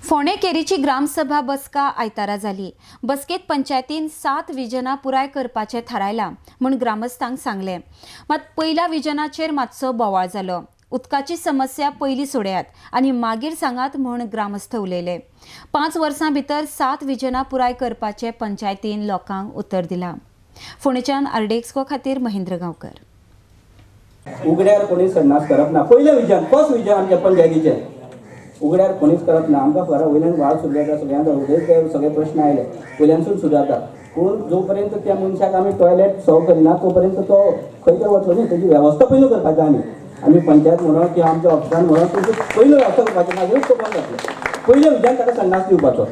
फोंडें केरीची ग्रामसभा बसका आयतारा जाली. बसकेत पंचायतीन 7 विजनां पुराय करपाचें थारायलां म्हूण ग्रामस्थांक सांगलें. मात पयल्या विजनाचेर मातसो बोवाळ जालो. उदकाची समस्या पयली सोडयात आनी मागीर सांगात म्हूण ग्रामस्थ उलयले. 5 वर्सां भितर 7 विजनां पुराय करपाचें पंचायतीन लोकांक उतर दिलां. फोंडेच्यान आरडीएक्सको खातीर महेंद्र गांवकर. उगड्यार कोणी संडास करप ना. पयलें विजन, फर्स्ट विजन आमच्या पंचायतीचें, उगड्यार कोणीच करप ना. आमकां खबर वयल्यान वाळ सुरू जाता, सगळ्यांक ते सगळे प्रश्न आयले वयल्यानसून सुरू जाता. पूण जो पर्यंत त्या मनशाक आमी टॉयलेट सॉल्व करिना तो पर्यंत तो खंय तर वचो न्ही. तेजी वेवस्था पयलू करपाची आमी आमी पंचायत म्हणून किंवा आमच्या ऑफिसान म्हणून तेजी पयलू वेवस्था करपाची, मागीरूच तो बंद जातलो. पयलें विजन ताका संडास दिवपाचो,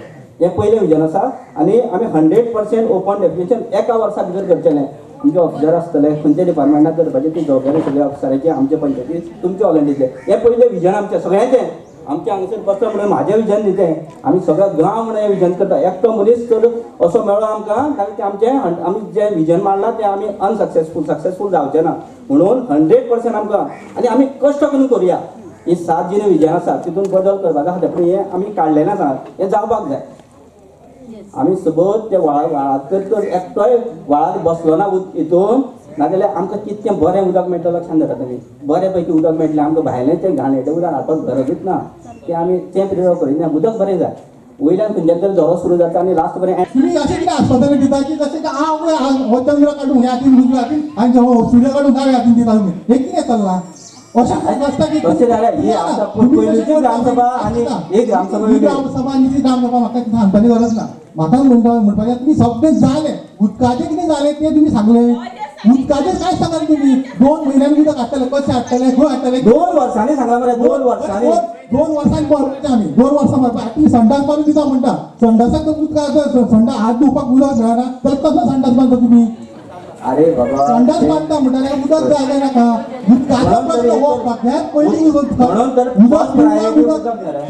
हें पयलें विजन आसा. आनी आमी 100% ओपन डेफिनेशन एका वर्सा भितर करचेलें. आमचे ऑफिसर आसतले खंयच्या डिपार्टमेंटाक करपाचें ती जबाबदारी सगळ्या ऑफिसरांची, आमच्या पंचायती तुमच्या ऑलरेडीचें. हें पयलें विजन आमचें सगळ्यांचें. आमच्या हांगसर बसता म्हणून म्हाजें विजन न्ही तें, आमी सगळो गांव म्हणून हें विजन करता. एकटो मनीस जर असो मेळ्ळो आमकां जाल्यार तें आमचें, आमी जें विजन मांडलां तें आमी अनसक्सेसफूल, सक्सेसफूल जावचें ना. म्हणून 100% आमकां आनी आमी कश्ट करून करुया. ही 7 जी विजन आसा तितून बदल करपाक आसा, पूण हें आमी काडलें ना, हें जावपाक जाय. आमी सबद ते व्हाळात तर एकटोय व्हाळार बसलो ना हितून, नाजाल्यार आमकां कितकें बरें उदक मेळटलें लक्षान धरात तुमी. बरें पैकी उदक मेळटलें आमकां, भायलें तें घाणेरडें उदक हाडपाक गरजूच ना. तें आमी तें प्रिफर करिना, उदक बरें जाय. वयल्यान खंयच्यान तरी झरो सुरू जाता आनी लास्ट पर्यंत तुमी अशें कितें आस्वादन दिता की जशें की हांव हो चंद्र काडून ह्या हातीन दुसऱ्या हातीन आनी हो सूर्य काडून दाव्या हातीन दिता तुमी, हें कितें चल्लां अशें आसता की तशें जाल्यार ही आतां पयलींची ग्रामसभा आनी ही ग्रामसभा ही ग्रामसभा आनी ती ग्रामसभा म्हाका सांगपाची गरज ना. म्हाका म्हणपाचें तुमी सगळें जालें, उदकाचें कितें जालें तें तुमी सांगलें, उदकाचें कांय सांगलें तुमी. 2 म्हयन्यांनी उदक हाडटले, कशें हाडटले, खंय हाडटले, 2 वर्सांनी सांगलां मरे, 2 वर्सांनी, 2 वर्सांनी भरपाचें आमी, 2 वर्सां भरपा. तुमी संडास बांदून दिता म्हणटा, संडासाक उदक, संडास हात धुवपाक उदक मेळना तर कसो संडास बांदता तुमी? अरे बाबा, संडास बांदता म्हणटा उदक जाय काय नाका? उदकाचो प्रश्न हो सगळ्यांत पयलीं.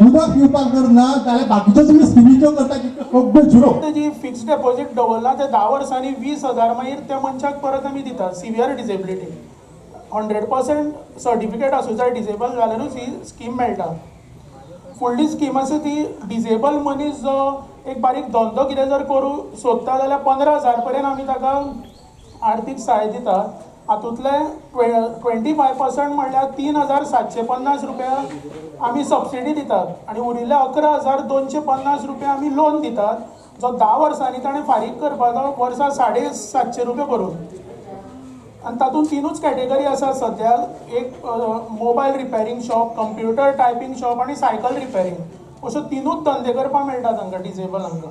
उदक पिवपाक जर ना जाल्यार बाकीच्यो तुमी स्किमीच्यो करता सगळ्यो झिरो. जी फिक्स डेपॉझीट दवरला ते 10 वर्सांनी 20,000 मागीर त्या मनशाक परत आमी दितात. सिवियर डिसेबिलिटी 100% सर्टिफिकेट आसूं जाय, डिसेबल जाल्यारूच ही स्कीम मेळटा. फुडली स्कीम आसा ती डिसेबल मनीस जो एक बारीक धंदो कितें जर करूं सोदता जाल्यार 15,000 पर्यंत आमी ताका आर्थीक सहाय्य दितात. हातूंतले 25% म्हणल्यार 3,750 रुपया आमी सबसिडी दितात आनी उरिल्ले 11,250 रुपया आमी लोन दितात, जो 10 वर्सांनी ताणें फारीक करपाचो, वर्सा 750 रुपया भरून. आनी तातूंत 3 कॅटेगरी आसा सद्या, एक mobile repairing shop, computer typing shop आनी सायकल रिपेरींग. अश्यो 3 धंदे करपाक मेळटा तांकां डिजेबलांक.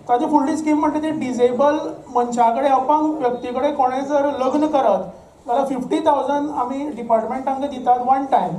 ताजी फुडली स्कीम म्हणटा ती डिजेबल मनशा कडेन, अपंग व्यक्ती कडेन कोणें जर लग्न करत जाल्यार 50,000 आमी डिपार्टमेंट तांकां दितात वन टायम.